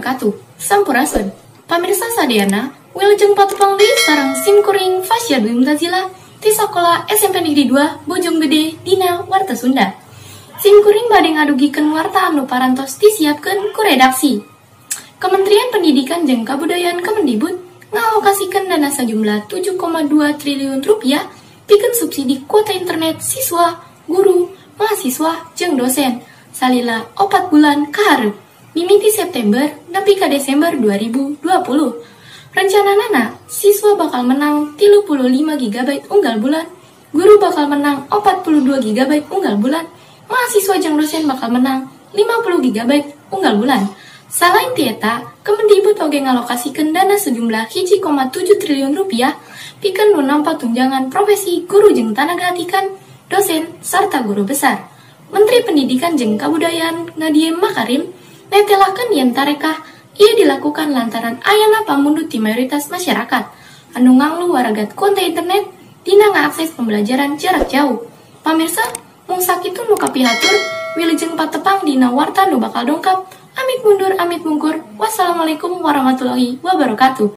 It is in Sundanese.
Wabarakatuh. Sampurasun. Pamirsa sadayana, wilujeng patepang deui sareng sim kuring Fasya Dwi Mutazila ti sakola SMP Negeri 2 Bojonggede dina Warta Sunda. Sim kuring bade ngadugikeun warta anu parantos disiapkeun ku redaksi. Kementerian Pendidikan jeung Kabudayaan Kemendikbud ngalokasikeun dana sajumlah 7,2 triliun rupiah pikeun subsidi kuota internet siswa, guru, mahasiswa, jeung dosen salila 4 bulan kaharep, mimiti September nepi ka Desember 2020. Rencanana siswa bakal menang 35 GB unggal bulan, guru bakal menang 42 GB unggal bulan, mahasiswa jeung dosen bakal menang 50 GB unggal bulan. Salain ti eta, Kemendikbud oge ngalokasikeun dana sejumlah 1,7 triliun rupiah pikeun nu nampa tunjangan profesi guru jeung tanaga atikan, dosen, sarta guru besar. Menteri Pendidikan jeung Kabudayaan Nadiem Makarim netelakeun yen tarekah ieu dilakukan lantaran ayana pamundut ti mayoritas masyarakat anu nganglu waragat kuota internet dina ngaakses pembelajaran jarak jauh. Pamirsa, mung sakitu nu kapihatur, wilujeng patepang dina warta nu bakal dongkap. Amit mundur, amit mungkur. Wassalamualaikum warahmatullahi wabarakatuh.